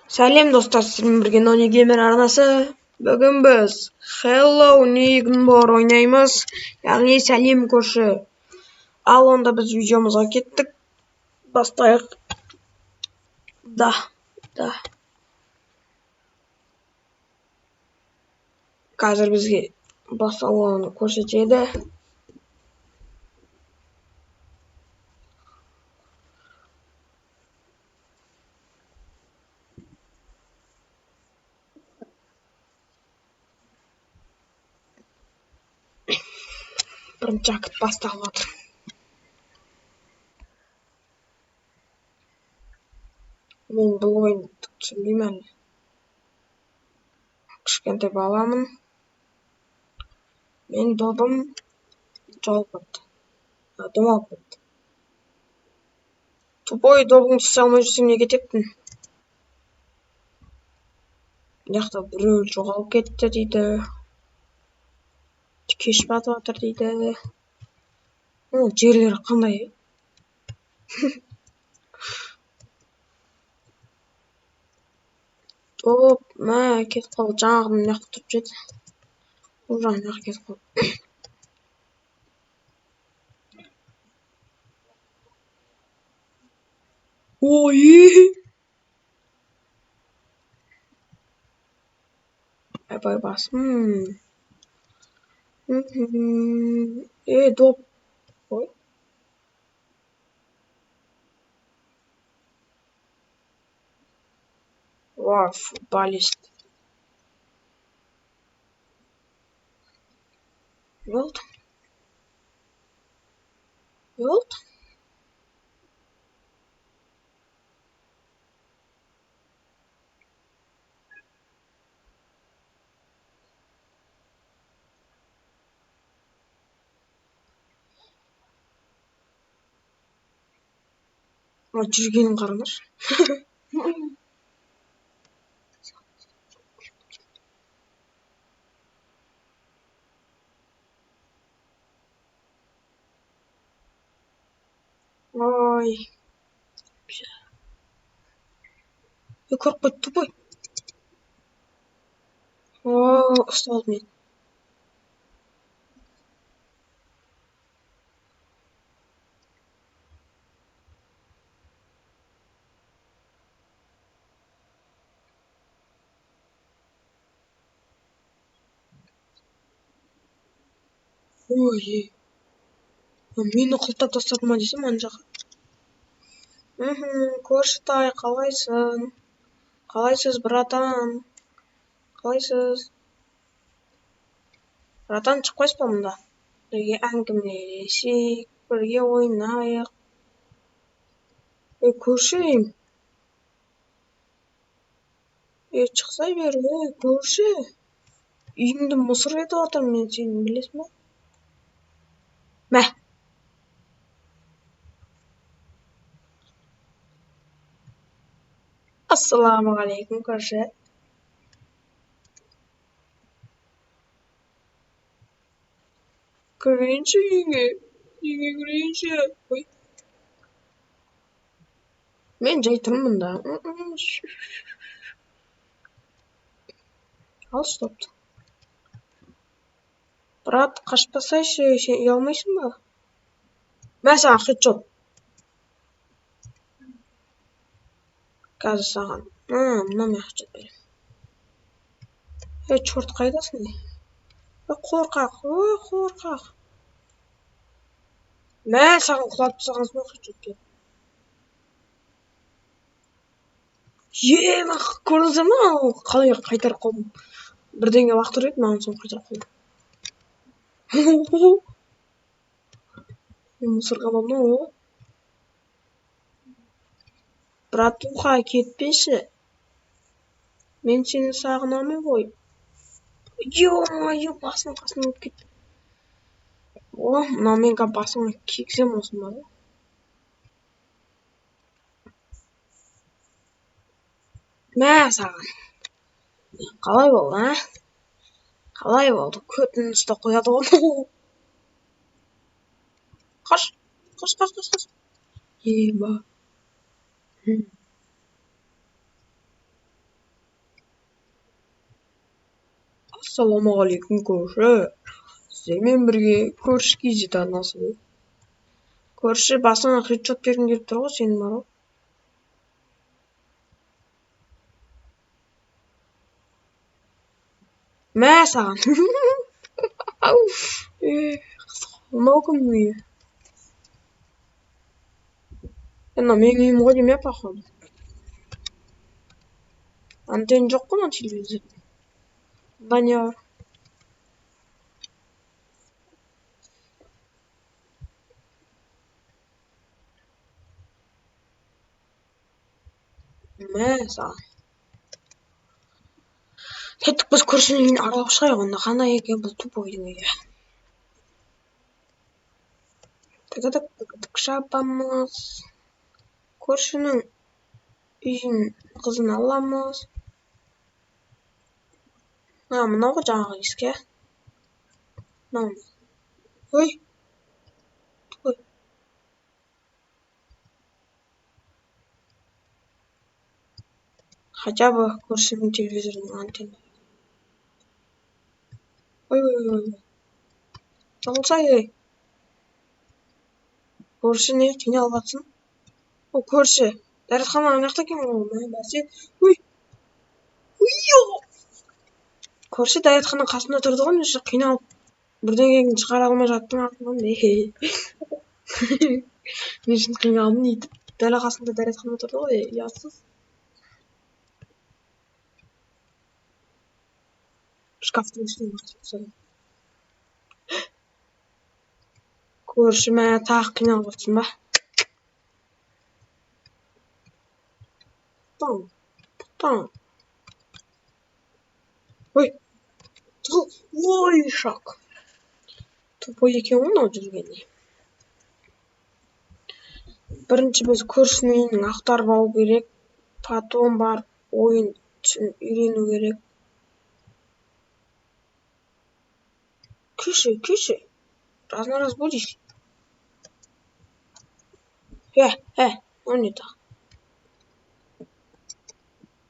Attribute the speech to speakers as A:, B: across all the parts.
A: Сәлем, достар, сіздермен бірге Нони Геймер арнасы. Бүгін біз Hello Neighbor ойнаймыз, яғни сәлем, көрші. Ал онда біз видеомызға кеттік. Бастайық. Да, да. Қазір бізге басталуын көрсетеді. Бірінші акт басталып жатыр. Мен бұл ойынды түсінбеймін әлі. Кішкентай баламын. Мен добым жоғалып кетті. Домалып кетті. Тупой, добыңды ұстай алмай жүрсең, неге тептің? Мына жақта біреу жоғалып кетті дейді. Кеш батып жатыр дейді. Ол жерлер қандай? Топ, мә, кетіп қалды. Жаңағы мына жақта тұрып еді. Ол жағы мына жаққа кетіп қалды. Ой! Айбай, басым. Ей, доп. Ой. Вау, футболист. Не болды? Не болды? Мына жүргенін қараңдаршы. Ой. Ей, көріп қойды, тупой. О, ұсталды мен. Ой, мені құлыптап тастады ма десем, ана жаққа. Көршітай, қалайсың? Қалайсыз, братан? Қалайсыз? Братан, шықпайсыз ба мұнда? Бірге әңгімелесейік, бірге ойнайық. Ей, көрші. Ей, шықсай бері, ей, көрші. Үйіңді мусор етіп жатырмын мен сені, білесің ба? Мә. Ассалаумағалейкум, көрші. Кірейінші үйіңе. Үйіңе кірейінші. Ой. Мен жай тұрмын мұнда. Ал, стопты. Брат, қашпасайшы, сен ұялмайсың ба? Мә саған хедшот. Қазір саған. Мына мен хедшот беремін. Ей, черт, қайдасың? Ей, қорқақ, ой, қорқақ. Мә саған, құлатып тастағансың ғой, хедшот беріп. Е, мә, көрдіңіздер ма, қалай қайтарып қалдым? Бірдеңе лақтырып еді, маған, соны қайтарып қалдым. Мусорға мынау. Братуха, кетпеші. Мен сені сағынамын ғой. Ё-моё, басының қасынан өтіп кетті. О, мынау мен қазір басыңа кигіземін осыны бар ғой. Мә саған. Қалай болды, а? Қалай болды? Көтін ұстап қояды ғой. Қаш, қаш, қаш, қаш, қаш. Еба. Ассалаумағалейкум, көрші. Сіздермен бірге Көрші KZ арнасы. Көрші, басыңа хедшот бергім келіп тұр ғой сенің бар ғой. Мә саған. Мынау кімнің үйі? Мынау менің үйім ғой деймін, иә, походу. Антенна жоқ қой мына телевизорда. Мында не бар? Мә саған. Кеттік, біз көршінің үйін аралап шығайық онда. Қандай екен бұл тупойдың үйі? Тік шабамыз. Көршінің үйін қызын аламыз. А, мынау ғой жаңағы есік, иә? Мынау. Ой. Ой. Хотя бы көршінің телевизорының антенна. Ой, ой, ой, ой. Жығылсай, ей. Көрші не қиналып жатсың? О, көрші. Дәретхана ана жақта екен ғой. Мә, бәсе. Ой. Ой. Көрші дәретхана қасында тұрды ғой, мен қиналып бірдеңені шығара алмай жаттым артынан. Не үшін қиналдым өйтіп. Дәл қасында дәретхана тұрды ғой, ұятсыз. Шкафтың үстіне басып тастадым. Көрші, мә, тағы қиналып жатсың ба? Тоқтаң, тоқтаң. Ой, ой, шақ. Тупой екен ғой мынау жүргенде. Бірінші біз көршінің үйін ақтарып алу керек, потом барып ойын үйрену керек. Кушай, кушай. Раз на раз будешь? Он не так.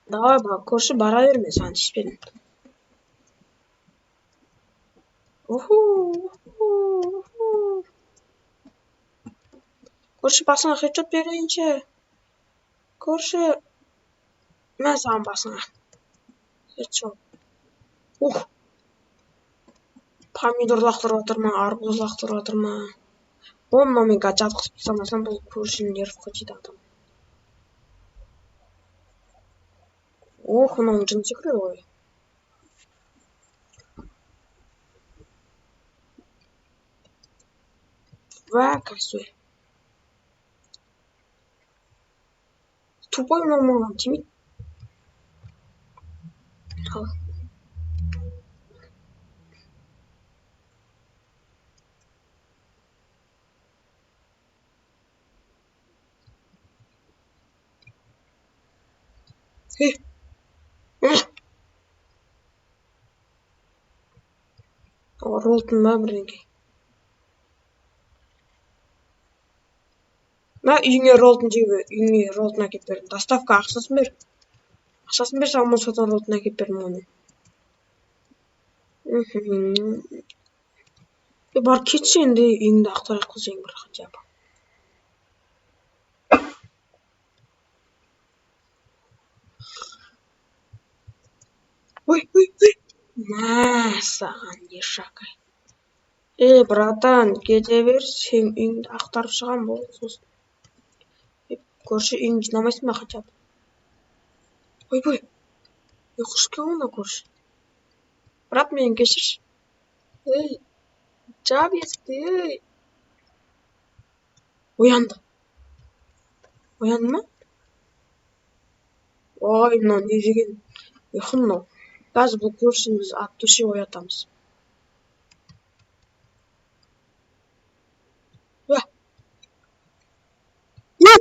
A: Давай, көрші, бара бер, мен саған тиіспедім. Уху, уху. Көрші, басыңа хедшот берейінші. Көрші, мә саған басыңа. Хедшот. Ух. Помидор лақтырып жатыр ма, арбуз лақтырып жатыр ма? О, мынау мен қазір жатқызып тастамасам, бұл көршінің нервқа тиді адам. Ох, мынауның жыны секіреді ғой. Уә, кәсуе. Тупой мынау маған тимейді. Ал. Ролтон ба бірдеңке. Мә, үйіңе ролтон жеуге, үйіңе ролтон әкеліп бердім. Доставка ақшасын бер. Ақшасын бер, саған содан ролтон әкеліп бердім оны. Бар кетші енді, үйіңді ақтарайық қылсаң бір хотя бы. Ой, ой, ой. Мә, саған не шақай. Ей, братан, кете бер, сен үйіңді ақтарып шығам болды сосын. Көрші, үйіңді жинамайсың ба хотя бы? Ойбай. Ұйқы екен ғой мына көрші. Брат, мені кешірші. Ей, жап есікті, ей. Оянды. Оянды ма? Ой, мынау не деген ұйқы мынау. Қазір бұл көршіні біз от души оятамыз. Уә. Мә.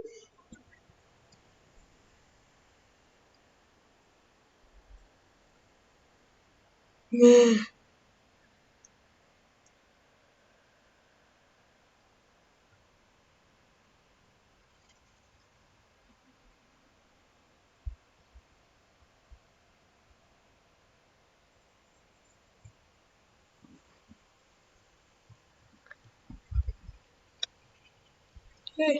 A: Ей,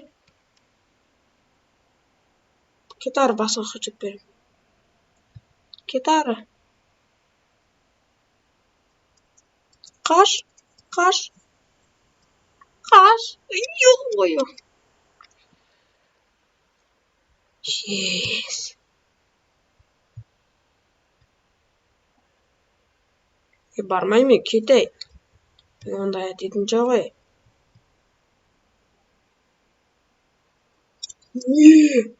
A: кет ары, басыңа хедшот беремін. Кет ары. Қаш, қаш, қаш. Ё-моё. Yes. Е, бармаймын мен, кет ей. Мен ондай әдетім жоқ ей. Не?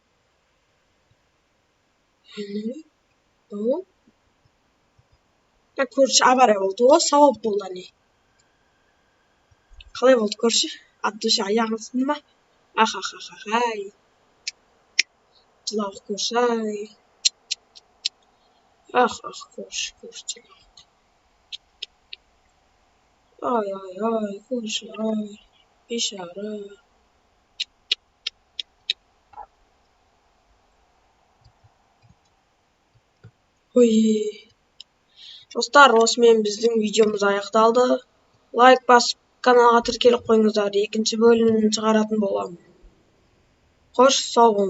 A: Көрші, авария болды ғой, сауап болды әне. Қалай болды, көрші? От души аяғың сынды ма? Ах, ах, ах, ах, ай. Жылауық көрші, ай. Ах, ах, көрші, көрші, жылауық. Ай, ай, ай, көрші, ай, бейшара. Ой. Достар, осымен біздің видеомыз аяқталды. Лайк басып, каналға тіркеліп қойыңыздар. Екінші бөлімін шығаратын боламын. Қош, сау болыңыз.